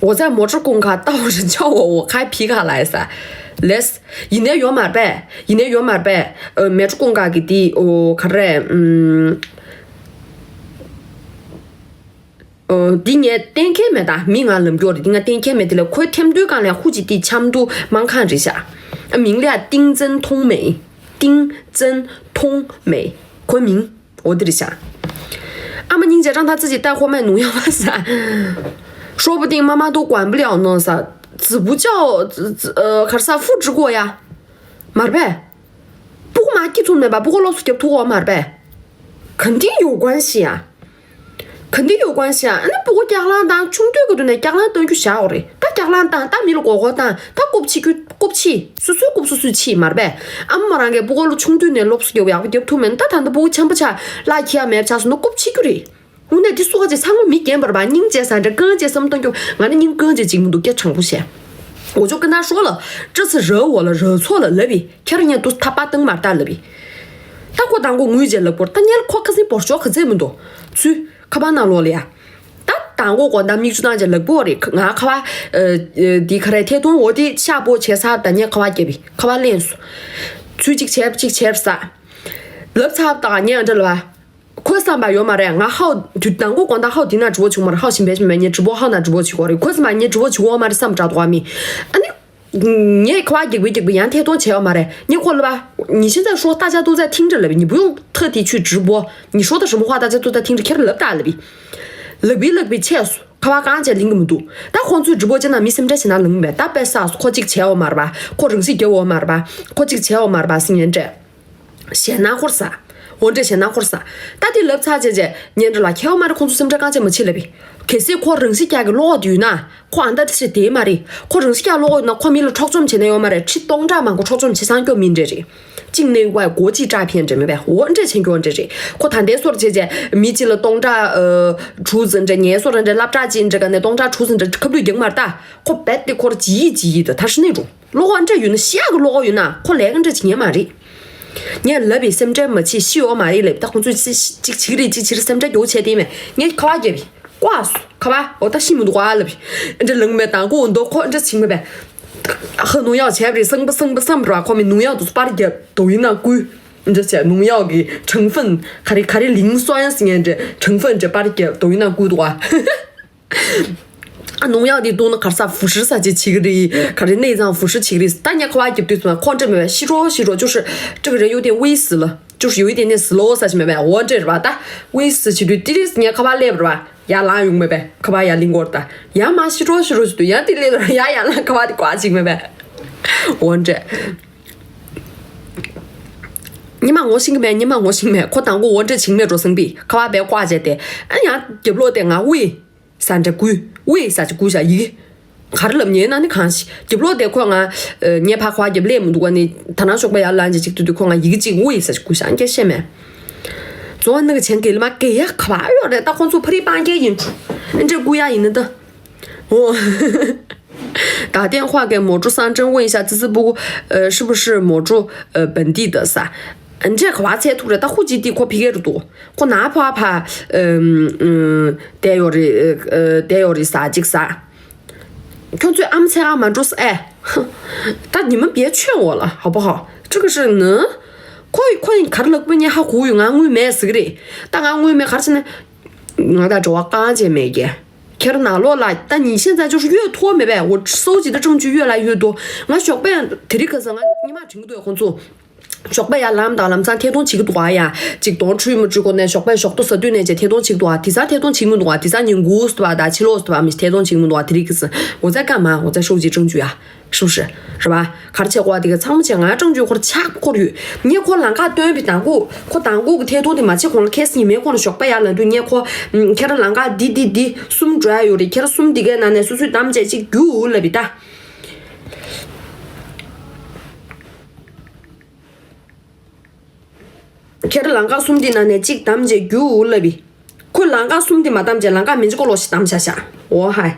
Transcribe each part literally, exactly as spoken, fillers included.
我在某处公开道人叫我我开皮卡来噻。Les ཡིན་ནའི་ཡོད་མ་རེད་པས། ཡིན་ནའི་ཡོད་མ་རེད་པས། ཨ་མོ་ཊ་ཀུན་དགའ་གི་དེ་ཨོ་ག་རེ་ཨུམ། ཨོ་འདི་ངས་གཏན་འཁེལ་མེད་ད། མི་ང་ལབ་རྒྱུ་རེད། འདི་ང་གཏན་འཁེལ་མེད། དེ་ལ་ཁོའི་ཐེམ་ཐོའི་སྒང་ལ་ཧུ་ཅི་དེ་ཆམ་དུ་མང་ཁང་རེད་ཤག་ཨ་མིང་ལ་ཏིང་ཙན་ཐོང་མེ། ཏིང་ཙན་ཐོང་མེ། ཁོའི་མིང་འོ་དེ་རེད་ཤག་ཨ་མ་སྙིང་རྗེ། ཀྲང་ཐ་ཙི་ཅི་ཏ་ཁོ་མའི་ནུ་ཡང་བ་ས། ཧྲོ་པོ་ཏིང་མ་མ་ཏོ་ཀོན་པ་ལིའོ་ནོ་ས། ཙི་བུ་ཅའོ་ཨ་གར་ས་ཧྥུ་ཀྲི་གོ་ཡ། མ་རེད་པས། སྤུ་གུ་མ་སྐྱིད་ཚུལ་མེད་པ། སྤུ་གུ་སློབ་གསོ་རྒྱབ་ཐུབ་གོ་མ་རེད་པས། ག་འདི་ཡོད་གོན་ཤི་ཡ། ག་འདི་ཡོད་གོན་ཤི་ཡ། ཨ་ནི་སྤུ་གུ་སྐྱག་ལང་བཏང་། ཆུང་དུས་ཀྱི་དུས་ནས་སྐྱག་ལང་བཏང་རྒྱུ་བཞག་འོ་རེད། ད་སྐྱག་ལང་བཏང་། ད་མི་ལ་མགོ་སྐོར་བཏང་། ད་རྐུབ་ཕྱི་རྒྱུ་རྐུབ་ཕྱི། སུ་སུའི་རྐུབ་སུ་སུས་ཕྱིས་མ་རེད་པས། ཨ་མ་རང་གིས་སྤུ་གུ་ལ་ཆུང་དུས་ནས་སློབ་གསོ་རྒྱབ་ཡག་པོ་རྒྱབ་ཐུབ་མེད་ན། ད་ད་ལྟ་སྤུ་གུ་ཆེན་པོ་ཆགས་ལ་ཁྱི་ཡ་མེད་ཆགས་སོང་ན་རྐུབ་ཕྱི་རྒྱུ་རེད། དངོས་གནས་འདི་སུ་ཁ་ཅིག་ཚང་མ་མི་རྒན་པར་བ། སྙིང་རྗེ་ས་འདྲ་རྐང་རྗེ་བསམ་གཏོང་རྒྱུ། ང་ནི་སྙིང་རྐང་རྗེ་གཅིག་མི་འདུག་སྐད་གྲགས་པོ་བཤད། འོ་ཅོ་ཀི་ན་ཧྲོ་ལ་ཅི་སི་ར་འོ་ལ་ར་ཚོ་ལ་ལབ་བི། ཁྱེར་ཉན་དུ་ཐ་པ་བཏང་མར་ལྟ་ལབ་བི། ད་ཁོ་དང་ཁོ་ངུས་རྗེས་ལབ་སྐོར། ད་ཉལ་ཁོ་ཁ་སིན་བོར་ཤོག་ག་ཚད་མི་འདུག་ཚུལ་ཁ་པ་ན་ལོ་ལ་ཡ། ད་དང་ཁོ་གོ་ད་མིག་ཆུ་བཏང་རྗེས་ལབ་སྐོར་རེད། ང་ཁ་བ་འདི་ཁ་རེ་ཐེ་ཐོང་འོ་དེ་ཤ་པོ་བྱས་ས། ད་ཉལ་ཁ་བ་རྒྱབ་བི། ཁ་བ་ལེན་སོ། ཚུལ་གཅིག་བྱས་གཅིག་བྱས་ས། ལབ་ཚར་ད་ཉལ་འདྲ་ལ་བ། ཁོས་བསམ་པ་ཡོད་མ་རེད། ང་ཧའོ་དུས་དང་པོ་དགོང་དག་ཧའོ་དེ་ན་དྲི་བ་བྱུང་མ་རེད། ཧའོ་ཞིམ་པའི་ཞིམ་པའི་ངས་དྲི་བ་ཧའོ་ན་དྲི་བ་བྱེད་དགོས་རེད། ཁོས་བསམ་པ་ངས་དྲི་བ་བྱེད་དགོས་མ་རེད་བསམ་དྲག་དོགས་མི། ཨ་ནི། ངས་ཁ་བ་རྒྱག་པའི་རྒྱག་པའི་ཡང་ཐད་གཏོང་བྱས་ཡོད་མ་རེད། ངས་ཁོ་ལ་བ། ཉི་ཤིན་ཙ་ཧྲོ་ཏ་ཅ་ཏུ་ཙ་ཐིང་ཏྲ་ལབ་པའི་ཉི་བུ་ཡོང་ཐ་དེ་ཆུ་དྲི་བ། ཉི་ཧྲོ་ཏ་ཧྲི་མོ་ཧ་ཏ་ཅ་ཏུ་ཙ་ཐིང་ཏྲ་ཁྱེར་ལབ་ད་ལབ་པའི། ལག་པའི་ལག་པའི་ཆས་སུ། ཁ་བ་གང་བྱས་ལིང་གི་མི་འདུག་ད་ཁོང་ཚོས་སྒྲིག་པོ་བྱས་ན་མི་སེམས་ཁྲལ་བྱེད་ན་ལང་མེད། ད་པེ་ས་ཁོ་གཅིག་བྱས་འོ་མ་རེད་པ། ཁོ་རང་སྲིད་རྒྱབ་འོ་མ་རེད་པ། ཁོ་གཅིག་བྱས་འོ་མ་རེད་པ་ཟིན་ཡན་འདྲས། ཞེད་སྣང་འཁོར་ས། འོ་འདྲས་ཞེད་སྣང་འཁོར་ས། ད་དེ་ལབ་ཚར་བྱས་རྗེས་ཉན་འདྲ་ལ་ཁྱེད་འོ་མ་རེད། ཁོང་ཚོ་སེམས་ཁྲལ་གང་བྱས་མ་བྱེད་ལབ་པས། གལ་སྲིད་ཁོ་རང་སྲིད་རྒྱག་གི་བློ་ཡོད་ན་ཁོ་ཨ་འདྲ་བྱེད་དེ་མ་རེད། ཁོ་རང་སྲིད་རྒྱག་བློ་ཡོད་ན་ཁོ་མི་ལ་འཕྲོག་བཅོམ་བྱེད་ན་ཡོད་མ་རེད། ཁྲི་སྟོང་ཕྲག་མང་པོ་འཕྲོག་བཅོམ་བྱེད་སང་སྐྱོ་མི་འདྲས་རེད། གཅིག་ནས་ཡུ་བའི་སྒོ་གཅིག་བཀྲ་ཕན་འདྲ་མེད་པས། འོ་འདྲས་བྱེད་རྒྱུ་འདྲས་རེད། ཁོ་ད་ལྟའི་སོར་བྱས་རྗེས་མི་གཅིག་ལ་སྟོང་ཕྲག་ཨ་དྲུག་ཙམ་འདྲ། ངའི་སོར་འདྲ་སློབ་གྲྭ་གཅིག་འདྲ་ག་ནས་སྟོང་ཕྲག་དྲུག་ཙམ་འདྲ་ཁབ་ལུད་རྒྱག་མར་ལྟ། ཁོ་རྦད་དེ་ཁོར་ཇི་ཡིས་ཇི་ཡིས་དང་ཐར་ཤི་ནས་འགྲོ། བློ་ཁོག་འདྲ་ཡོད་ན་ཤི་ཡག་གི་བློ་ཁོག་ཡོད་ན་ཁོ་ལས་ཀ་འདྲ་བྱེད་ཉན་མ་རེད། ངས་ལབ་པའི་སེམས་ཁྲལ་མ་བྱེད། ཤི་ཡོད་མ་རེད་ལབ། ད་ཁོང་ཚོས་ཅིག་ཅིག་བྱེད་ཀྱི་རེད། ཅིག་བྱེད་རེད། སེམས་ཁྲལ་རྒྱོ་བྱས་དེ་མེད། ངས་ཁ་བ་རྒྱབ་པའི་ཀོ་ཨ་སུ་ཁ་བ་འོ་ད་ཤི་མི་འདུག་ཨ་ལབ་པའི་འདྲ་ལང་མེད། དང་ཁོ་འདོ་ཁོ་འདྲ་བྱེད་མེད་པས། ཧ་ནུ་ཡག་བྱས་པ་རེད། སང་པ་སང་པ་སང་པ་ར་ཁོ་མི་ནུ་ཡག་དུ་པར་རྒྱབ་དོ་ཡིན་ན་ཀུ་འདྲ་བྱས། ནུ་ཡག་གི་ཁྲང་ཧྥན་ག་རེ་ག་རེ་ལིང་སོ་ཡང་སི་ངན་འདྲ་ཁྲང་ཧྥན་འདྲ་པར་རྒྱབ་དོ་ཡིན་ན་ཀུ་འདུག་ཨ། ཨ་ནུ་ཡག་དེ་བཏུང་ན་གར་ས་ཧྥུ་ཧྲི་ས་ཅིག་བྱེད་ཀྱི་རེད། ག་རེ་གནས་ཚང་ཧྥུ་ཧྲི་བྱེད་ཀྱི་རེད། ད་ངས་ཁ་བ་རྒྱབ་དུས་ཙམ་ཁོ་འདྲ་མེད་པས། ཤི་རོ་ཤི་རོ་ཅོ་ཧྲི་ཀྲི་གི་རེ་ཡོད་དེ་ཝི་སི་ལ་ཅོ་ཧྲི་ཡོད་དེ་ནས་སི་ལོ་ས་ཞིག་མེད་པས། འོ་འདྲ་རེད་པ། ད་ཝི་སི་བྱེད་དུས་ཏི་རིས་ངས་ཁ་བ་སླེབས་རེད་པ། ཡར་ལངས་ཡོང་མེད་པས། ཁ་བ་ཡར་ལིང་གོར་ད་ཡར་མ་ཤི་རོ་ཤི་རོ་བྱེད་དུས་ཡར་དེ་སླེབས་རེད། ཡར་ཡར་ལངས་ཁ་བ་དེ་ཀོ་ཨ་བྱེད་མེད་པས། འོ་འདྲ། ཉི་མ་ངོ་ཤེས་ཀྱི་མེད། ཉི་མ་ངོ་ཤེས་མེད། ཁོ་དང་པོ་འོ་འདྲ་བྱེད་མེད་འགྲོ་སང་པི་ཁ་བ་བས་ཀོ་ཨ་བྱས་ཏེ། ཨ་ཡང་རྒྱབ་ལོག་དེ་ང་ཝི། ས་འདྲ་ཀུ། ཝེ་ས་ཅི་ཀུ་ཤ་ཡི། ག་རེ་ལབ་ཉན་ན་ནི་གང་ཞིག་རྒྱབ་ལོག་དེ་ཁོ་ང་། ངས་ཕ་ཁ་བ་རྒྱབ་ལས་མི་འདུག་ག་ནི། ད་ནང་ཞོགས་པ་ཡར་ལངས་ཅིག་ཅིག་ཏུ་དུ་ཁོ་ང་ཡི་གེ་ཅིག་ཝེ་ས་ཅི་ཀུ་ཤ་ཨང་སྐད་བཤད་མེད། རྫོང་ནི་གི་ཆེན་གེ་ལི་མ་གེ་ཡ་ཁ་བ་ཡོད་རེད། ད་ཁོང་ཚོ་ཕ་རི་སྤང་རྒྱལ་ཡིན་འགྲོ། ཨ་འདྲ་ཀུ་ཡ་ཡིན་ནི་ད། འོ། ད་ཐེངས་ཁོ་གེ་མོ་ཀྲུ་སང་ཀྲང་ཝེ་ཤ་ཙི་ཙི་པུ་ཀུ་ཨ་ཧྲི་པུ་ཧྲི་མོ་ཀྲུ་ཨ་བན་ཏི་ད་ས། འདྲེ་ག་བ་ཚད་ཐུག་རེད། ད་ཧུ་ཅི་ཏི་ཁོ་ཕི་གེ་རུ་འདུག་ཁོ་ན་ཕ་ཕ་ཨམ་ཨམ་བསྡད་ཡོད་རེད། ཨ་བསྡད་ཡོད་རེད་ཟ་ཅིག་ཟ། ཁྱོད་ཚོས་ཨམ་ཚད་ཨ་མ་འགྲོ་ས་ཨེ། ད་ཉི་མ་བརྒྱད་ཆོད་འོ་ལ་ཧ་པ་ཧ་ཀྲི་ག་ཧྲི་ནི། ཁོ་ཁོ་ཡིན་གར་ལག་པ་ཉེ་ཧ་གོ་ཡོད། ང་དངུལ་མེད་ཟིག་རེད། ད་ང་དངུལ་མེད་གར་ཕྱིན་ན། ང་ད་འགྲོ་བ་རྐང་རྗེས་མེད་ཀྱི། ཁྱེད་རང་ནང་ལོགས་ལ་ད་ཉིན་ཤས་ཙམ་ཅོག་ཡོད་ཐོག་མེད་པས། འོ་སོ་ཅི་ད་ཀྲང་ཅུ་ཡོད་ལ་ཡོད་དོ། ང་ཞོགས་པས་དེ་རིང་ཁ་སང་ང་ཉི་མ་དྲན་གི་འདུག་ཁོང་ཚོ། ཞོགས་པ་ཡར་ལངས་དང་ལམ་སང་ཐད་གཏོང་བྱེད་ཀྱི་འདུག་ཨ་ཡ། ཅིག་གདོང་འཁྲུད་མ་འཁྲུད་ཁོ་ནས་ཞོགས་པས་ཞོགས་ཏོ་ཟ་དུས་ནས་ཅིག་ཐད་གཏོང་བྱེད་ཀྱི་འདུག་ཨ། དེ་ཚ་ཐད་གཏོང་བྱེད་མི་འདུག་ཨ། དེ་ཚ་ཉིན་གུང་སུ་བ་དང་ཕྱི་ལོགས་སུ་བ་མི་ཐད་གཏོང་བྱེད་མི་འདུག་ཨ། དེ་རིང་ཁ་སང་འོ་ཙ་ཀ་མ་འོ་ཙ་ཤོག་ཅིག་ཀྲང་ཅུ་ཡ། ཧྲིབ་ཧྲི། རེད་བ། ག་རེ་བྱེད་དགོས་དེ་ག་ཚང་མ་བྱེད། ང་ཀྲང་ཅུ་ཁོར་ཆག་ཁོར་ཡོད། ངས་ཁོ་ལང་ཀ་སྟོན་པའི་དང་པོ་ཁོ་དང་པོ་གི་ཐད་གཏོང་དེ་མ་བྱེད་གོང་ལ་ཁེ་སི་ཉི་མའི་ཁོང་ལ་ཞོགས་པ་ཡར་ལངས་དུས་ངས་ཁོ་ཁྱེད་རང་ལང་ཀ་འདི་འདི་འདི་གསུམ་འགྲོ་ཡ་ཡོད་རེད། ཁྱེད་རང་གསུམ་འདི་གའི་ནང་ནས་སོ་སོས་གདམ་བྱས་གཅིག་རྒྱུགས་ལབ་པའི་ད། ཁྱེད་རང་ལང་ཀ་གསུམ་འདི་ནང་ནས་གཅིག་གདམ་བྱས་རྒྱུགས་ལབ་པའི། ཁོས་ལང་ཀ་གསུམ་དེ་མ་བདམས་བྱས་ལང་ཀ་མི་འཇིག་གོ་ལོ་ཞིག་བདམས་བྱ་ཤག་འོ་ཧའི།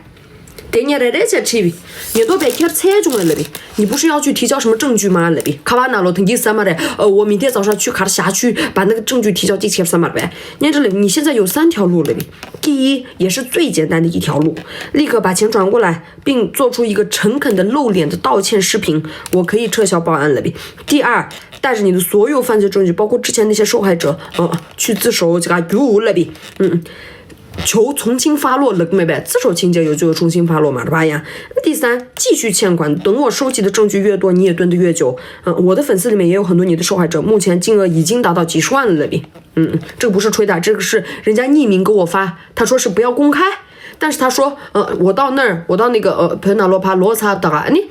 དེ་ངས་རེ་རེ་བྱས་དྲིས་པས། ཉེན་རྟོག་པས་ཁྱེད་འཚོལ་བྱུང་བས་ལབ་པས། 你不是要去提交什么证据吗？ ལབ་པས། ཁ་བ་ན་ལོ་ཐེངས་ཀྱིས་ཟ་མ་རེད། 呃，我明天早上去 གར་བཞག去 把那个证据提交 ཅིག་བྱས་ཟ་མ་རེད། 念着了，你现在有三条路 ལབ་པས། 第一也是最简单的一条路，立刻把钱转过来，并做出一个诚恳的露脸的道歉视频，我可以撤销报案 ལབ་པས། 第二，带着你的所有犯罪证据，包括之前那些受害者，呃，去自首 ཅིག་ག་རྒྱུགས་ལབ་པས། ཨུམ། 求从轻发落 ལབ་མེད་པས། 自首请求有就重新发落嘛，是吧呀？第三，继续欠款，等我收集的证据越多，你也蹲得越久。嗯，我的粉丝里面也有很多你的受害者，目前金额已经达到几十万了。嗯，这个不是吹的，这个是人家匿名给我发，他说是不要公开，但是他说，呃，我到那儿，我到那个呃，朋友那罗帕罗萨的啊，你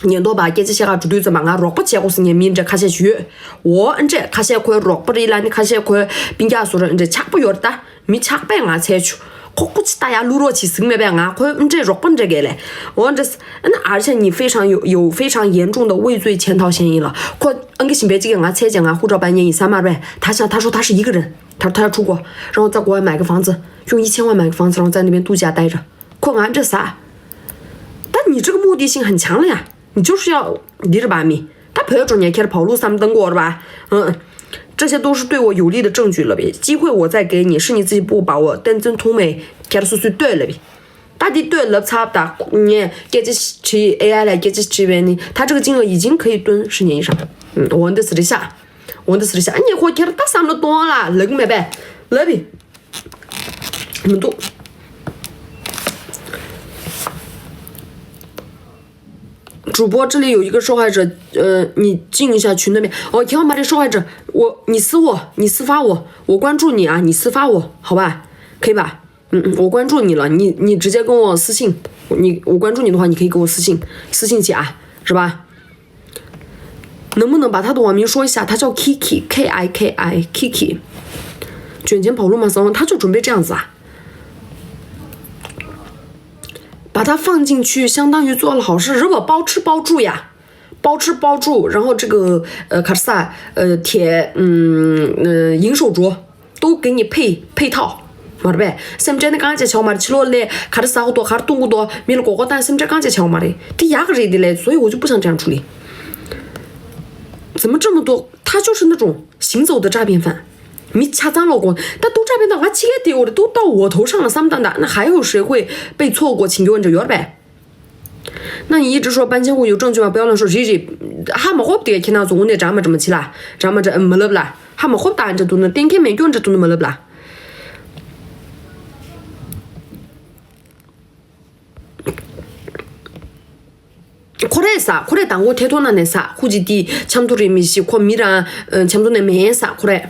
ཉེན་རྟོག་པ་སྐད་ཆ་བཤད་ག་འགྲོ་དུས་ཙམ་པ་ང་རོགས་པ་བྱེད་དགོས་ཟེར་ངས་མི་འདྲ་ཁ་ཤས་ཞུས། འོ་འདྲས་ཁ་ཤས་ཁོའི་རོགས་པ་རེད་ལ་ནི་ཁ་ཤས་ཁོའི་སྤུན་ཀྱག་སོ་ར་འདྲས་ཆགས་པོ་ཡོད་རེད་ད། མི་ཆགས་པས་ང་ཚད་ཆུ། ཁོ་ཁོ་ཅི་ལྟ་ཡ་བླུག་རོགས་བྱེད་ཟིག་མེད་པས། ང་ཁོའི་འདྲས་རོགས་པ་འདྲས་གས་ལས། འོ་འདྲས། ཨ་ནི་ཨར་ཆ་ཉི་ཧྥེ་ཧྲང་ཡོ་ཡོ་ཧྥེ་ཧྲང་ཡན་ཀྲུང་དང་དབུས་ཙུའི་ཆེན་ཐའོ་ཤན་ཡིན་ལ། ཁོ་ཨང་ཀི་ཞིམ་པའི་ཅིག་གིས་ང་ཚད་ཅན་ང་ཧུ་ཀྲའོ་པན་ཉན་ཡིན་ས་མར་པས། ད་ཆ་ད་ཧྲོ་ད་ཧྲི་ཡི་གི་རེད། ད་ད་ཧྲུ་གོ། རང་ཙ་གོ་ཡ་མ་གི་ཧྥང་ཙི། ཡོང་ཡི་ཆེན་བ་མ་གི་ཧྥང་ཙི། རང་ཙ་ནི་པན་ཏུ་ཅ་ཏའི་ར། ཁོ་ང་འདྲ་ཟ། ད་ཉི་ཁྲི་གི་མུ་ཏི་ཤིང་ཧན་ཆང་ལ་ཡ། ཉི་ཅོ་ཧྲི་ཡ། འདི་ར་བ་མི། ད་བོད་འགྲོ་ཉེ་ཁྱེར་བའུ་ལུ་བསམ་བཏང་གོ་ར་བ། ཨ། 这些都是对我有利的证据了呗。机会我再给你，是你自己不把握，但真聪明，ཁྱེར་སོ་སོས་ལྟོས་ལབ་པས། ད་འདི་ལྟོས་ལབ་ཚར་ད་ངས་སྐད་ཆ་དྲིས་ཨེ་ཨའི་ལ་སྐད་ཆ་དྲིས་པས་ནི་ད་这个金额已经可以蹲十年以上。嗯，我的是这下，我的是这下，你给我 ཁྱེར་ད་བསམ་བློ་གཏོང་ལ་ལབ་མེད་པས་ལབ་པས། མི་འདུག主播，这里有一个受害者，呃，你静一下，群那边。哦，天花板这受害者，我，你私我，你私发我，我关注你啊，你私发我，好吧？可以吧？嗯嗯，我关注你了，你你直接跟我私信，你我关注你的话，你可以给我私信，私信去啊，是吧？ 能不能把他的网名说一下？他叫 Kiki，K I K I，Kiki。卷钱跑路吗？他就准备这样子啊。把他放进去，相当于做了好事，如果包吃包住呀，包吃包住，然后这个呃卡萨呃铁嗯呃银手镯 都给你配配套。 མ་རེད་པས། སེམས་ཁྲལ་ནི་གང་བྱས་བྱའོ་མ་རེད། ཕྱི་ལོགས་ལས་ག་རེ་ཟ་གི་འདུག་ག་རེ་བཏུང་གི་འདུག་མི་ལ་མགོ་སྐོར་བཏང་སེམས་ཁྲལ་གང་བྱས་བྱའོ་མ་རེད། དེ་ཡག་གི་རེད། དེ་ལས་所以我就不想这样处理。怎么这么多？他就是那种行走的诈骗犯。མི་ཆ་ཚང་ལོག་གོ་ད་ཏུ་ཏྲ་བེ་ད་ང་ཕྱི་ལས་དེ་འོ་རེད། ཏུ་ཏ་འོ་ཐོ་ཧྲང་ལ་བསམ་ད་ད་ན་还有谁会被错过请求者 ཡོད་པས། 那你一直说搬迁户有证据吗？不要乱说。རེད་རེད། ཧ་མ་གོ་བ་དེ་ཁྱེད་རང་ཚོ་དངོས་གནས་དྲང་མ་དྲང་མ་བྱེད་ལ། དྲང་མ་དྲང་མ་ལབ་ལ། ཧ་མ་གོ་བ་ད་འདྲ་འདུག་ན་གཏན་འཁེལ་མེད་སྐྱོན་འདྲ་འདུག་ན་མ་ལབ་ལ། ཁོ་རེད་ས། ཁོ་རེད། དང་པོ་ཐད་ཐོག་ན་ནས་ས། ཧུ་ཅི་ཏི་ཆམ་ཐོ་རེད་མི་ཤི། ཁོ་མི་རང་ཆམ་ཐོ་ནས་མེད་ས། ཁོ་རེད།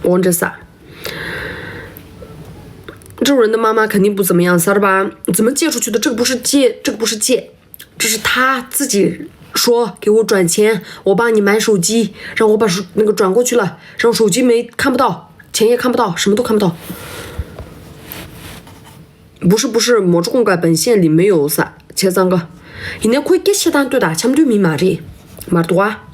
འོ་འདྲ་ས། 这种人的妈妈肯定不怎么样，是吧？怎么借出去的？这个不是借，这个不是借，这是他自己说给我转钱，我帮你买手机，让我把手那个转过去了，然后手机没看不到，钱也看不到，什么都看不到。不是不是，某处公告本县里没有啥，钱三个。现在快给适当对打，全部都密码的，马多啊。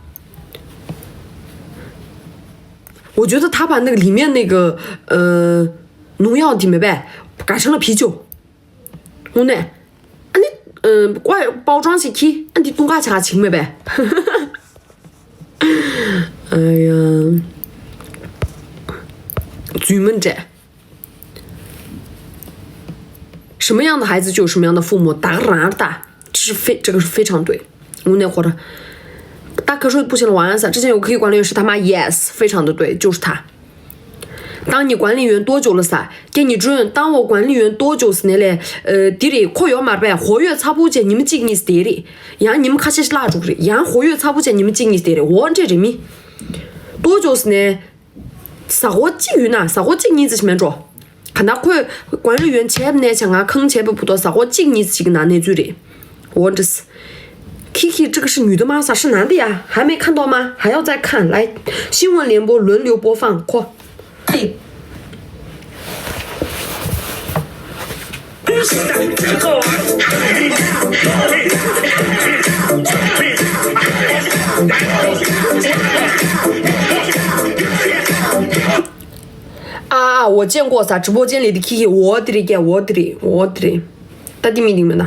我觉得他把那个里面那个呃农药里面呗，改成了啤酒。 དངོས་གནས། ཨ་ནི། ཨ། ཀོ་བའི་པའོ་ཀྲང་ཞིག་ཁྱེར། ཨ་འདི་བཏུང་ཁ་ཆ་ཆིག་མེད་པས། ཨ་ཡ། 嘴们这。什么样的孩子就有什么样的父母，打个人儿打，这是非，这个是非常对。我那会儿，大瞌睡不醒了，晚安撒。之前有个科技管理员是他妈，yes，非常的对，就是他。 当你管理员多久了撒？给你追问，当我管理员多久是那嘞？呃，དེ་རེད། ཁོ་ཡོད་མ་རེད་པས། 活跃ཚ་པོ་བྱས་ཉི་མ་གཅིག་གཉིས་དེ་རེད། ཡང་ཉི་མ་ཁ་ཤས་ཤིག་བརླག་འགྲོ་གི་རེད། ཡང་活跃ཚ་པོ་བྱས་ཉི་མ་གཅིག་གཉིས་དེ་རེད། འོ་འདྲས་རེད་མི། 多久是那། ཟ་ཧོ་གཅིག་ཡོད་ན་ཟ་ཧོ་གཅིག་གཉིས་ཙམ་ཞིག་མེད་འགྲོ། ག་ན་ཁོས་管理员བྱས་ནས་བྱས་ང་ཁང་བྱས་པ་བུ་དོ་ཟ་ཧོ་གཅིག་གཉིས་ཅིག་ན་གནས་ཚུལ་རེད། འོ་འདྲས། ཁི་ཁི། 这个是女的吗？啥是男的呀？还没看到吗？还要再看。来，新闻联播轮流播放。ཁོ། ཨ་ཨ། 我见过ས། 直播间里的ཁི་ཁི། འོ་དེ་རེད་ཀྱ། འོ་དེ་རེད། འོ་དེ་རེད། ད་དེ་མི་འདུག་མེད་ན།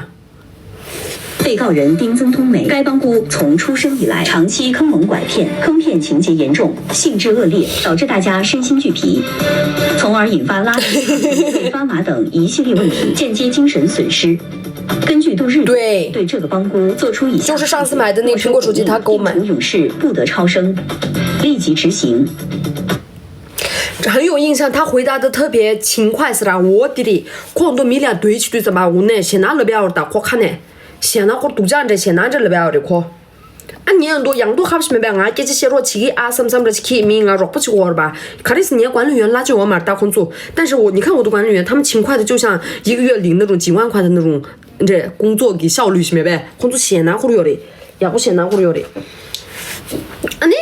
被告人丁增通梅，该帮姑从出生以来长期坑蒙拐骗，坑骗情节严重，性质恶劣，导致大家身心俱疲，从而引发拉被抓马等一系列问题，间接精神损失。根据杜日对对这个帮姑作出以下就是上次买的那个苹果手机，他给我买。永世不得超生，立即执行。很有印象，他回答的特别勤快，是吧？我弟弟，ཁོ་ཚོ་མི་ལ་འདོད་ཆེ་དུས་ཙམ་པ་འོ་ནས་ཞེད་སྣང་ལབ་ཡ་བར་ད་ཁོ་ཁ་ནས་ཞེད་སྣང་ཁོར་སྡུག་ཅག་འདྲ་ཞེད་སྣང་འདྲ་ལབ་ཡ་བར་ཁོ། ཨ་ངས་འདུག་ཡང་འདུག་ཧབ་ཤི་མེད་པས་ང་སྐད་ཆ་བཤད་རོགས་བྱེད་ཀྱི་ཨ་བསམ་བསམ་ར་ཅིག་ཁྱེད་མིན་ང་རོགས་པ་ཅིག་འོར་བ། ག་རེ་ཟེར་ངའི་ཀོན་ལི་ཡོན་གླ་ཆ་ཡོད་མ་རེད་ད་ཁོང་ཚོ།但是我你看我的管理员他们勤快的就像一个月领那种几万块的那种འདྲ་工作གི་效率ཞིག་མེད་པས་ཁོང་ཚོ་ཞེད་སྣང་ཁོར་ཡོད་རེད། ཡག་པོ་ཞེད་སྣང་ཁོར་ཡོད་རེད། ཨ་ནི།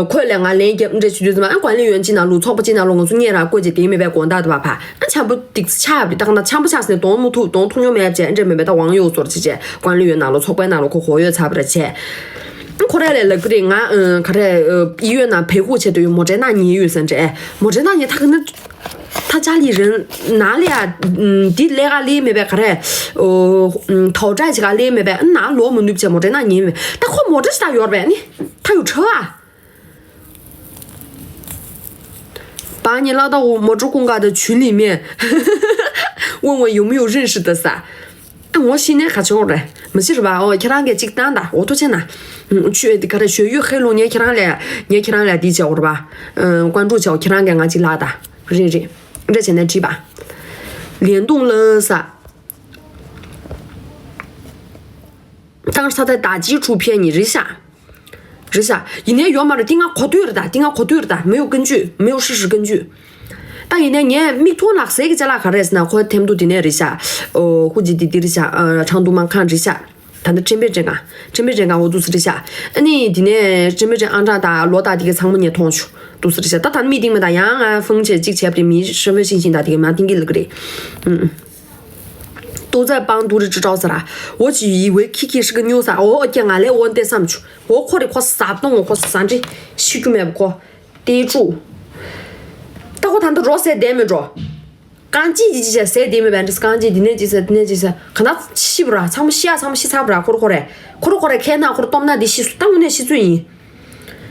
ཁོས་ལས་ང་ལན་རྒྱབ་འདྲ་བྱེད་དུས་ཙམ་ཨ་ཀོན་ལི་ཡོན་ཅི་ནང་ལུགས་ཚོགས་པ་ཅི་ནང་ལུགས་ང་ཚོ་ཉེ་རང་བཀོད་ཅེ་དེ་མེད་པའི་དགོང་དག་དུ་བ་ཕ་ཨ་འཆམ་པོ་ཏིག་ཙི་ཆགས་པ་རེད་ད་ག་ན་འཆམ་པོ་ཆགས་ཟིན་དོང་མོ་ཐུག་དོང་ཐུག་ཉོ་མེད་བྱས་འདྲ་མེད་པའི་ད་དབང་ཡོད་ཚོར་ཅི་བྱས་ཀོན་ལི་ཡོན་ནང་ལུགས་ཚོགས་པའི་ནང་ལུགས་ཁོ་ཧོ་ཡོད་ཚར་བ་རེད་བྱས། ཁོ་རེ་ལས་ལབ་ཀི་རེད་ང་ག་རེ་医院ནང་བེ་ཧུ་བྱས་དུ་ཡོད་མོ་ཊའི་ནང་ཉལ་ཡོད་ཟེར་འདྲ་མོ་ཊའི་ནང་ཉལ་ཐག་གི་ན། 他家里人哪里啊？嗯，འདི་ལས་ཀ་ལས་མེད་པས་ག་རེ། ཨོ། ཨུམ།讨债ཅིག་ག་ལས་མེད་པས་ན་ལོ་མ་ནུབ་ཅེ་མོ་ཊའི་ནང་ཉལ་མེད། ད་ཁོ་མོ་ཊ་ཞིག་ད་ཡོད་རེད་པས་ནི། ད་ཡོད་ཁྲོ་ཨ།把你拉到我摩托公园的群里面，问问有没有认识的撒。 ངོ་ཤེས་ནས་ག་ཆོག་རེད། མི་ཤེས་རེད་པ། ཨོ་ཁྱེད་རང་གིས་གཅིག་བཏང་ད། འོ་ཐུགས་རྗེ་ཆེ་ན། ཆུ་དེ་ག་རེ་ཞོ་ཡོད་ཧེ་ལུང་ངས་ཁྱེད་རང་ལས་ངས་ཁྱེད་རང་ལས་འདི་བྱའོ་རེད་པ། ཀོན་ཀྲུག་བྱའོ་ཁྱེད་རང་གིས་ང་གཅིག་ལགས་ད། རེད་རེད། རེད་བྱས་ནས་བྲིས་པ། ལན་དུང་ལ་ས། 当时他在打击出骗你 རེད་ཤག་རེད་ཤག་ཡིན་ནའི་ཡོད་མ་རེད། འདི་ང་གོ་ཐོས་རེད་ད། འདི་ང་གོ་ཐོས་རེད་ད། 没有根据，没有事实根据。 ད་ཡིན་ནའི་ངས་མིག་མཐོང་ལག་ཟས་ཀྱི་ཅ་ལག་ག་རེ་ཟེར་ན་ཁོ་ཐེམ་དུ་འདི་ནས་རེད་ཤག་ཨོ་ཧུ་ཇི་འདི་འདི་རེད་ཤག་ཨ་ཁྲང་ཏུ་མང་ཁང་རེད་ཤག་ད་ནི་ཁྲིམས་དཔེ་འདྲེན་ཁང་། ཁྲིམས་དཔེ་འདྲེན་ཁང་འོ་འདུག་སེ་རེད་ཤག་ཨ་ནི་འདི་ནས་ཁྲིམས་དཔེ་འདྲེན་ཨང་གྲངས་དང་ལོ་དང་འདི་ག་ཚང་མ་ངས་མཐོང་བྱུང་འདུག་སེ་རེད་ཤག་ད་ད་ནི་མི་སྟེང་མ་ད་ཡང་ང་ཧྥང་ཆེ་གཅིག་བྱས་པ་རེད། མི་ཧྲི་ཧྥེ་ཤིང་ཤིང་ད་འདི་ག་མ་སྟེང་གི་ལུག་རེད། ཨུམ། 都在帮独立制造 ཟེར་ར། 我只以为 Kiki 是个 new 啥 ཨོ་ཀྱེ་ང་ལས་འོ་འདི་བསམ་བྱུང་། འོ་ཁོ་རེ་ཁོ་ཟབ་གཏོང་འོ་ཁོ་ཟ་འདྲི་ཤི་རྒྱུ་མེད་པ་ཁོ། 第一注。 ད་ཁོ་ད་འདི་རོ་ཟས་བསྡད་མེད་འགྲོ། རྐང་རྗེས་ཀྱི་ཅི་བྱ་ཟས་བསྡད་མེད་པ་འདྲི། རྐང་རྗེས་འདི་ནས་ཅི་ཟ་འདི་ནས་ཅི་ཟ་ག་ན་ཤི་བ་ར་ཚང་མ་ཤི་ཡ་ཚང་མ་ཤི་ཚར་བ་ར། ཁོ་ར་ཁོ་རེ་ཁོ་ར་ཁོ་རེ་ཁས་ན་ཁོ་ར་སྟོབས་ན་འདི་ཤི་སུ་ད་དངོས་གནས་ཤི་ཚོད་ཡིན།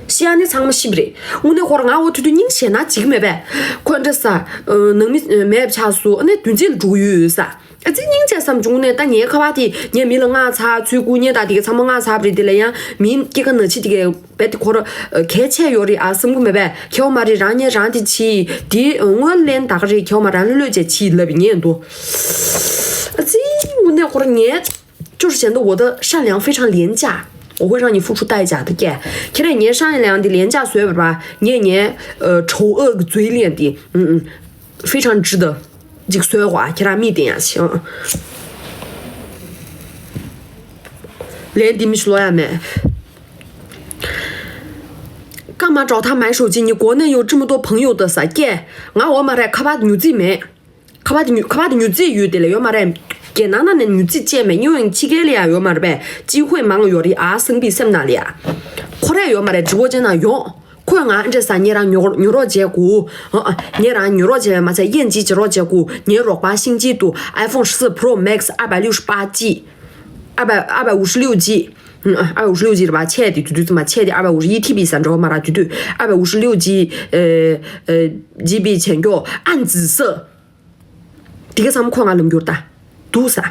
ཤི་ཡ་ནི་ཚང་མ་ཤི་བ་རེད། དངོས་གནས་ཁོ་ར་ང་འོ་དུས་དུས་སྙིང་ཞེ་ན་འཇིག་མེད་པས། ཁོ་འདྲ་ས། ནང་མི་མེད་ཆགས་སུ་ཨ་ནི་དུས་ཚོད་ལ་འགྲོ་གི་ཡོད་ས། ཨ་ཙི་སྙིང་རྗེ་བསམ་བྱུང་ནས་ད་ངའི་ཁ་བ་དེ་ངས་མི་ལ་མངགས་ཚར་ཚུལ་སྐུ་ཉེ་ད་དེ་ག་ཚང་མ་མངགས་ཚར་བ་རེད། དེ་ལ་ཡང་མི་སྐྱེ་ཁ་ན་འཆི་དེ་ག་བས་དེ་ཁོ་ར་གལ་ཆེ་ཡོད་རེད་ཨ་བསམ་གི་མེད་པས། ཁྱེའོ་མ་རེད། རང་ཉེ་རང་དེ་ཆི་དེ་སྔོན་ལན་ད་ག་རེད། ཁྱེའོ་མ་རང་ལོས་ལོས་བྱས་ཆི་ལབ་ངས་འདུག་ཨ་ཙི་དངོས་གནས་ཁོ་ར་ངས་就是显得我的善良非常廉价，我会让你付出代价的。ཁྱེད་རང་ངའི་善良的廉价 བཟོས་པ་ར་ངས་ངའི་丑恶嘴脸的 非常值得 ཅིག་བཟོས་བ། ཁྱེད་རང་མིག་བསྟན་ཡ་ཞིག་ལན་འདི་མི་ཞིག་ལོ་ཡ་མེད། ཀ་མ་ཀྲོག་ཐ་མའི་ཧྲོ་ཅི་ཉི་གོ་ནས་ཡོད་ཅི་མི་ཏོ་ཕང་ཡོད་ད་ས་སྐྱེ། ང་འོ་མ་རེད། ཁ་པར་ཉུ་རྩིས་མེད། ཁ་པར་དེ་ཉུ་ཁ་པར་དེ་ཉུ་རྩིས་ཡོད་དེ་ལ་ཡོད་མ་རེད། རྒྱལ་ནང་ན་ནས་ཉུ་རྩིས་བཅས་མེད། ཉུ་ཡང་ཕྱི་རྒྱལ་ལ་ཡང་ཡོད་མ་རེད་པས། ཅི་ཧུའེ་མང་ཡོད་རེད་ཨ་སེང་པི་སེམས་ནང་ལ་ཡ། ཁོ་རེ་ཡོད་མ་རེད། དྲི་བ་ཅན་ན་ཡོང་། ཁོས་ང་འདྲེ་ས་ཉེ་རང་ཉོ་ཉོ་རོགས་བྱས་གོ། ཨ་ཨ་ཉེ་རང་ཉོ་རོགས་བྱས་པས་མ་ཚད་ཡན་ཅི་བྱེད་རོགས་བྱས་གོ། ཉེ་རོགས་པ་ཤིང་ཅི་ཏུ་iPhone 十四 Pro Max 二百六十八G 二百二百五十六G 嗯，二百五十六G 是吧？切的，对对，怎么切的？二百五十一T B 三兆嘛啦，对对，二百五十六G，呃呃，GB 全给我暗紫色。 དེ་ག་ཚང་མ་ཁོ་ང་ལམ་འགྱུར་ད། དུ་ས།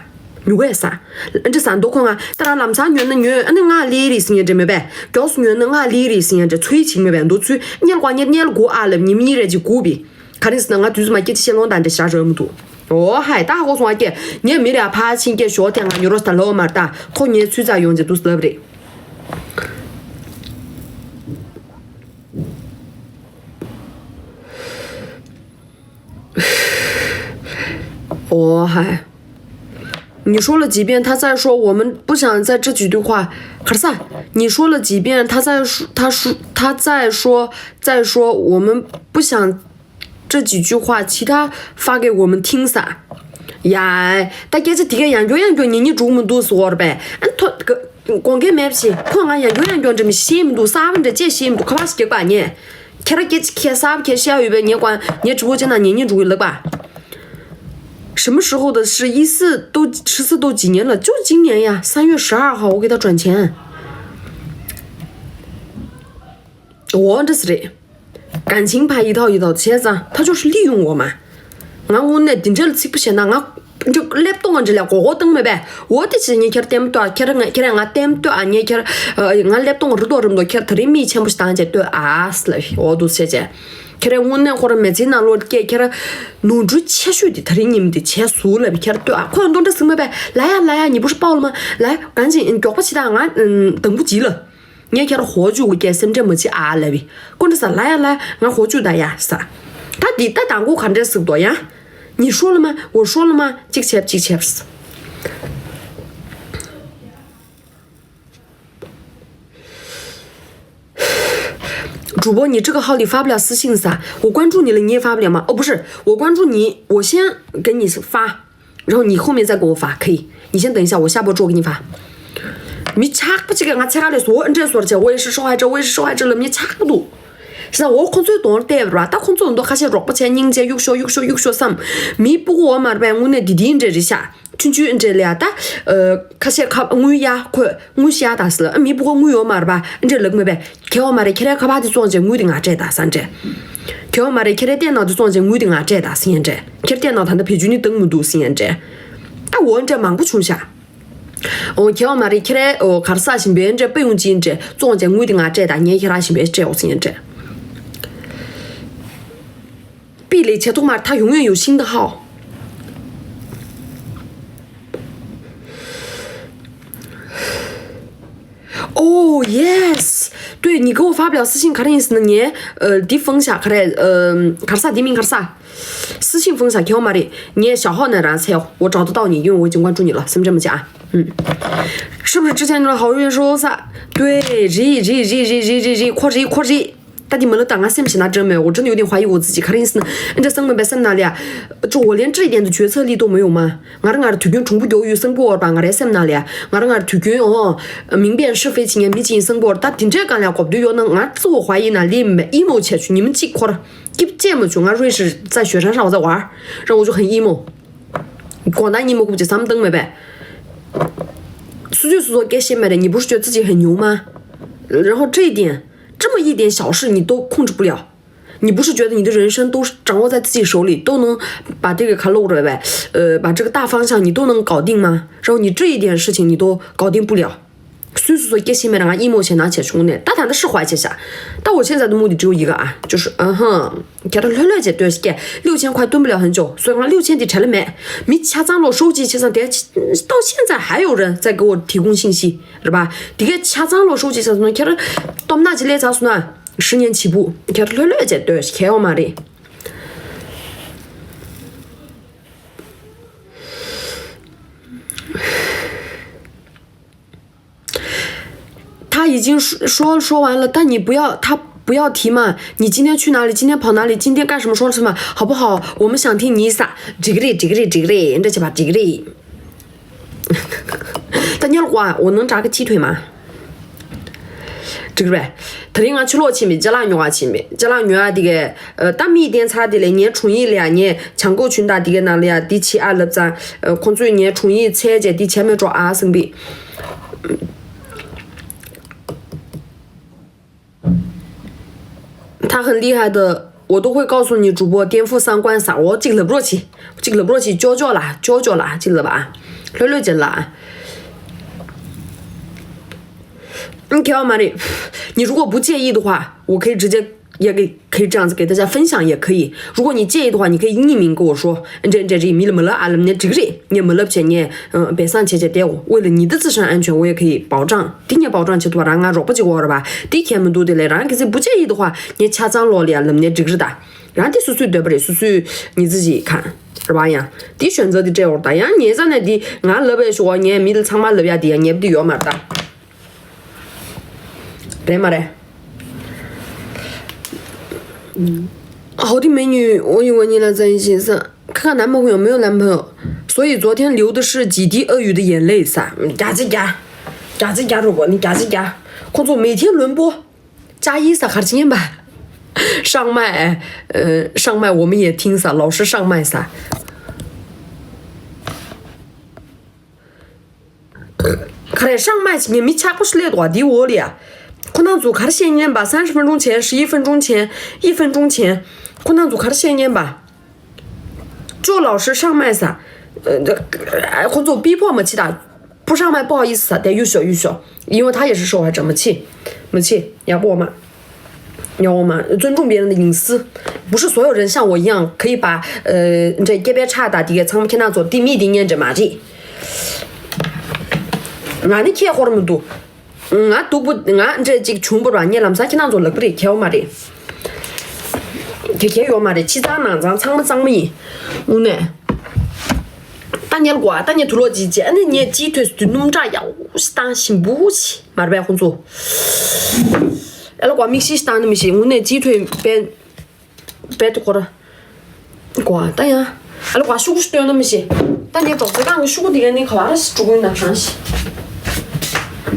ཉུ་གས་ས། འདྲི་ས་འདུག་ཁོ་ང་ད་རང་ལམ་སང་ཉོས་ན་ཉོས་ཨ་ནི་ང་ལི་རེད་ཟིན་ཡ་འདྲ་མེད་པས། མགྱོགས་སུ་ཉོས་ན་ང་ལི་རེད་ཟིན་ཡ་འདྲ་ཚུལ་ཆིག་མེད་པས། འདུག་ཚུལ་གཉེར་གོ་གཉེར་གཉེར་གོ་ཨ་ལབ་ཉི་མ་གཉིས་རེ་ཅིག་སྒུག་པི། ག་རེ་ཟེར་ན་ང་དུས་ཚོད་མ་སྐད་ཆ་བཤད་ལོང་དང་འདྲ་ཞག་རོལ་མི་འདུག་ཨོ་ཧའི་ད་ཧ་གོ་སོང་ཨ་ཀྱེ། ངས་མི་རེ་ཕ་ཕྱིན་ཀྱེ་ཞོ་དེ་ང་ཉོ་རོགས་ད་ལོ་མར་ད་ཁོ་ངའི་ཚུལ་ཙག་ཡོང་ཅེ་འདུག་ལབ་རེད། ཨོ་ཧའི། 你说了几遍，他在说我们不想在这几句话，可是啊，你说了几遍，他在说，他说，他在说，在说我们不想这几句话，其他发给我们听撒。ཡ། ད་སྐད་ཆ་དེ་ག་ཡང་མགྱོགས་ཡང་མགྱོགས་ཉན་ཉན་འགྲོ་མི་འདུག་ཟེར་བ་རེད་པས། ཨ་ཐོ་ག་དགོངས་འགལ་མེད་པ་ཞིག་ཁོ་ང་ཡང་མགྱོགས་ཡང་མགྱོགས་འདྲ་མི་ཤེས་མི་འདུག་གསར་པ་འདྲ་ཅེས་ཤེས་མི་འདུག་ཁ་པར་ཞིག་རྒྱག་པ་ཉན། ཁྱེད་རང་སྐད་ཆ་ཁྱེད་གསར་པ་ཁྱེད་བཤད་ཡོད་པས་ངས་ཀྱང་ངས་དྲི་བ་ཅིག་ན་ཉན་ཉན་འགྲོ་གི་ལབ་པ། 什么时候的事？一四都十四都几年了，就今年呀，三月十二号我给他转钱。我这是嘞，感情牌一套一套切子，他就是利用我嘛。俺我那顶这了吃不行那俺。就来东俺这了过活等没呗，我的是你看点不多，看着俺看着俺点不多啊，你看呃俺来东日多这么多，看他的米钱不是当家对啊，是了，我都谢谢。 ཁྱེད་རང་དངོས་གནས་ཁོ་རང་མི་ཚེ་ནང་ལོགས་ཀྱི་ཁྱེད་རང་ནོར་འཁྲུལ་ཆེ་ཤོས་དེ་ད་རིང་ཉིན་དེ་བྱས་སུ་ལབ་ཁྱེད་ལྟོས་ཨ་ཁོས་འདོན་འདྲ་ཟིག་མ་པས། ལ་ཡ་ལ་ཡ་ཉི་བུ་ཧྲི་པའོ་ལ་མ་ལ་ཡ་གང་ཅི་མགྱོགས་པ་ཅི་དང་ང་དང་པོ་ཅི་ལ། ངས་ཁྱེད་རང་ཧོ་ཅུ་གི་སེམས་ཁྲལ་མ་བྱེད་ཨ་ལབ་བི་ཀོ་འདྲ་ས་ལ་ཡ་ལ་ཡ་ང་ཧོ་ཅུ་ད་ཡ་ས། ད་འདི་ད་དང་པོ་ག་འདྲས་ཟིག་དོ་ཡ། ཉི་ཧྲོ་ལ་མ་འོ་ཧྲོ་ལ་མ་ཅིག་བྱེད་ཅིག་བྱེད། 主播，你这个号里发不了私信撒，我关注你了，你也发不了吗？哦，不是，我关注你，我先给你发，然后你后面再给我发，可以。你先等一下，我下播之后给你发。没差不这个，俺才来说，嗯，这说这，我也是受害者，我也是受害者了，没差不多。是啊，我工作多得吧，但工作很多，还是弱不起来，人家又说又说又说什么，没不过我嘛呗，我那弟弟这一下。 ཆུང་ཆུང་འདྲ་ལ་ཡ་ད། ཁ་ཤས་ཁ་དངུལ་ཡ་ཁོས་དངུལ་ཤ་ད་སི་ལ་མི་བུ་ཁོ་དངུལ་ཡོད་མ་རེད་པ་འདྲ་ལག་མེད་པས། ཁེ་བ་མ་རེད་ཁྱེད་རའི་ཁ་པར་དེ་བཙོང་བྱས་དངུལ་དེ་ང་སྤྲད་ད་ས་འདྲ། ཁེ་བ་མ་རེད་ཁྱེད་རའི་སྟེང་ནང་དེ་བཙོང་བྱས་དངུལ་དེ་ང་སྤྲད་ད་སི་ཡན་འདྲ། ཁྱེད་སྟེང་ནང་ད་ལྟ་བེད་སྤྱོད་ནི་བཏང་མི་འདུག་སི་ཡན་འདྲ། ད་འོ་འདྲ་མང་པོ་བྱུང་ཤག་འོ་ཁེ་བ་མ་རེད་ཁྱེད་རའི་འོ་གར་ས་ཞིམ་པའི་འདྲ་དཔེ་ཡོང་ཅིན་འདྲ་བཙོང་བྱས་དངུལ་དེ་ང་སྤྲད་ད་ངས་ཁྱེད་ར་ཞིམ་པའི་སྤྲད་འོ་སི་ཡན་འདྲ། པི་ལེ་ཆེ་ཐོག་མར་ཐ་ཡོང་ཡོང་ཡོད་ཤིང་ད་ཧའོ། Oh yes，对你给我发不了私信，卡林斯呢？你呃，迪风下卡嘞，呃，卡萨迪明卡萨，私信风下给我嘛的，你小号呢？然后我找得到你，因为我已经关注你了，什么这么讲？嗯，是不是之前那个好运说啥？对，ri ri ri ri ri ri ri，ri，ri，ri。 ད་དེ་མ་ལབ་ད་ང་སེམས་ཞེ་ན་དྲན་མེད། 我真的有点怀疑我自己。 ག་རེ་ཡིན་ཟེར་ན་ཨ་འདྲ་སང་མེད་པའི་སེམས་ནང་ལ་ཡ། ཅོ་འོ་ལན་ཅི་ཡི་དེན་དུ་决策力都没有吗། ང་རང་ང་རང་དུས་རྒྱུན་གྲུང་པོ་མགྱོགས་ཡོད་སང་པོ་བར་པ་ང་རའི་སེམས་ནང་ལ་ཡ། ང་རང་ང་རང་དུས་རྒྱུན་ཨོ། 明辨是非 བྱེད་མཁན་མི་གཅིག་ཡིན་སང་པོ་བར་ད་དེ་འདྲའི་སྒང་ལ་ཡ་གོ་བསྡུར་ཡོད་ན་ང་自我怀疑ན་ལི་མེད་ཨི་མོ་བྱས་ཆུ་ཉི་མ་གཅིག་འཁོར། སྐྱིབ་ཅེས་མ་བྱུང་ང་瑞士在雪山上我在玩儿，让我就很emo。 དགོང་དག་ཉིན་མོ་ཁུག་ཅིག་བསམ་བཏང་མེད་པས། སུ་ཚོད་སུ་ཚོ་སྐད་བཤད་མ་རེད། 你不是觉得自己很牛吗？ 然后这一点，这么一点小事你都控制不了。 你不是觉得你的人生都掌握在自己手里，都能把这个卡路了呗，呃，把这个大方向你都能搞定吗？然后你这一点事情你都搞定不了，所以说给西梅让俺一毛钱拿起来充呢，但他的是花钱下，但我现在的目的只有一个啊，就是嗯哼，给他乱乱姐对给六千块蹲不了很久，所以俺六千的拆了没，没钱张罗收集，现在得到现在还有人在给我提供信息，是吧？这个钱张罗收集，现在给他到那几类咋说呢？ 十年起步，ཁྱེད་ལྷོད་ལྷོད་བྱས་སྡོད་ཁྱད་ཡོད་མ་རེད། 他已经说说说完了，但你不要他不要提嘛。你今天去哪里？今天跑哪里？今天干什么？说了什么？好不好？我们想听你撒。这个嘞，这个嘞，这个嘞，这去吧，这个嘞。 ད་ཉལ་ཀོ་ཨ། 我能炸个鸡腿吗？ འགྲིག་རེད། དེ་རིང་ང་ཕྱི་ལོགས་ཕྱིན་པའི་ཅ་ལག་ཉོ་ག་ཕྱིན་པའི་ཅ་ལག་ཉོ་ཡ་དེ་གས། ད་མིའི་བསྟན་ཚར་དེ་ལས་ངའི་དྲུང་ཡིག་ལ་ཡ་ངས་བྱང་ཁོག་ཆུན་ད་དེ་གས་ནང་ལ་ཡ་དེ་ཕྱི་ཨ་ལབ་ཙང་ཁོང་ཚོས་ངའི་དྲུང་ཡིག་འཚལ་རྗེས་དེ་བྱས་མེད་འགྲོ་ཨ་སེང་པི། 他很厉害的，我都会告诉你主播颠覆三观啥，我这个了不起，这个了不起，教教啦，教教啦，这个了吧，六六级了啊。你给我买的，你如果不介意的话，我可以直接也给可以这样子给大家分享，也可以。如果你介意的话，你可以匿名跟我说，这这这米了没了啊，那这个人。 你没了钱，你嗯，别上姐姐带我，为了你的自身安全，我也可以保障。第二保障去多让俺弱不起我了吧？第天门都得来，让给自己不介意的话，你家长老了，那你这个的，然后第叔叔对不对？叔叔你自己看，是吧呀？第选择的这样的呀，你在那的，俺老板说你没得长嘛老板的，你不得要嘛的，对嘛嘞？ 好的美女，我以为你俩在一起是，看看男朋友没有男朋友，所以昨天流的是几滴鳄鱼的眼泪撒。假子假，假子假，如果你假子假，工作每天轮播，加一撒哈金吧，上麦，呃，上麦我们也听撒，老是上麦撒。ག་རེ་上麦ངས་མི་ཆགས་པོ་ཞིག་སླེབས་འདུག་བ་འདི་འོག་ལ་ཡ། ཁོ་རང་ཚོ་ག་རེ་བཤད་ཉན་པ། 三十分钟前、十一分钟前、一分钟前། ཁོ་རང་ཚོ་ག་རེ་བཤད་ཉན་པ།周老师上麦ཟེར། ཁོ་ཚོ་逼迫མ་བྱེད་ད། 不上麦不好意思ཟེར་དེ། 优秀，优秀。因为他也是说话者，མ་བྱེད། མ་བྱེད། ཡག་པོ་མ། ཡག་པོ་མ། 尊重别人的隐私。不是所有人像我一样可以把呃这街边差的这个苍天那做地密的念着嘛这。ང་ནི་ཁྱེད་ཧོར་མི་འདུག་ང་སྡུག་པོ་ང་འདྲ་ཅིག་བྱུང་བ་ར་ངས་ལམ་སང་ཁྱེད་རང་ཚོ་ལག་པ་རེད་ཁྱེར་བ་མ་རེད། དེ་ཁྱེར་ཡོད་མ་རེད། ཕྱི་གཙང་ནང་གཙང་ཚང་མ་གཙང་མ་ཡིན། དངོས་གནས། ད་ཉལ་གོ་ད་ཉལ་དུ་ལོག་ཅིག་བྱས། ཨ་ནི་ངས་ཅིའི་ཐོས་སུ་དུས་སྣུམ་སྐྲག་ཡག་པོ་ཞིག་བཏང་ཞིམ་པོ་ཞིག་མ་རེད་པས་ཁོང་ཚོ། ཨ་ལ་གོ་མིག་ཤེལ་ཞིག་བཏང་ནི་མི་ཤེས། དངོས་གནས་ཅིའི་ཐོས་པས། པད་དུ་སྐོར། ཀོ་ད་ཡང་། ཨ་ལ་ཀོ་ཤུ་གུ་ཤུ་སྟོན་ན་མི་ཤེས། ད་ངས་དོགས་ཟེར་གང་གི་ཤུ་གུ་དེ་ག་ནི་ག་བ་ར་ཤི་ཀྲུ་གུ་ན་ཤང་ཤི།